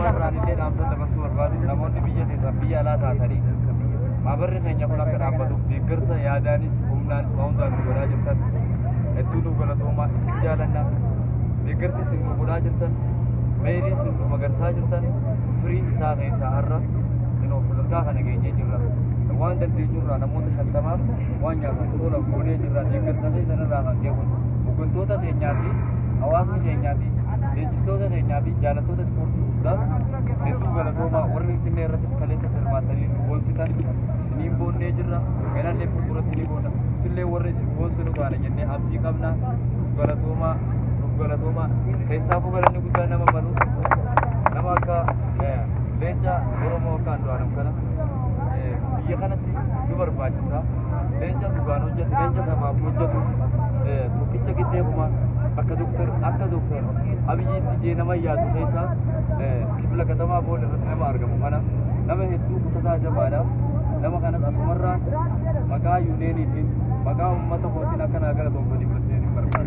Asumarraan illee dhaamsa dabarsuu barbaadu, namoonni biyya keessaa biyya alaa taatanii maabarri keenya kun akka dhaabbatuuf deeggarsa yaadaanis humnaanis waa hundaan nu godhaa jirtan, hedduu nu galatoomaa, isin jaalanna. Deeggarsi isin nu godhaa jirtan, meerii isin nu magarsaa jirtan, firii isaa keessaa har'a inoo sadarkaa kana geenyee jirra. Waan dandeenyurraa namoota 50f waan nyaataaf oolan goonee jirra. Deeggarsa keessanirraa kan ka'e kun hooggantoota keenyaa fi hawaasni keenyaa fi leenjistoota keenyaa fi jaalattoota ispoortii hundaaf hedduu galatoomaa. Warri Finfinnee irratti kaleessa hirmaattanii nu boonsitan, isiniin boonnee jirra. Ganallee fuulduratti ni boonna. Illee warra isin boonsinu taana jennee abdii qabna. Nuuf galatoomaa, nuuf galatoomaa. Keessaafuu galanni guddaa nama malu, nama akka leenca Oromoo akka Andu'aalem kana biyya kanatti nu barbaachisa. Leenca dhugaan hojjetu, leenca sabaaf hojjetu, tokkicha qixxee kuma akka doktar Abiyyiitti jee nama yaadu keessa kifla katamaa booda irratti nama argamu kana, nama hedduu kutataa jabaadha. Nama kanas asumarraan maqaa yuuneeniitiin, maqaa uummata kootiin akka naa galatoomfanii pirezidaantiin barbaada.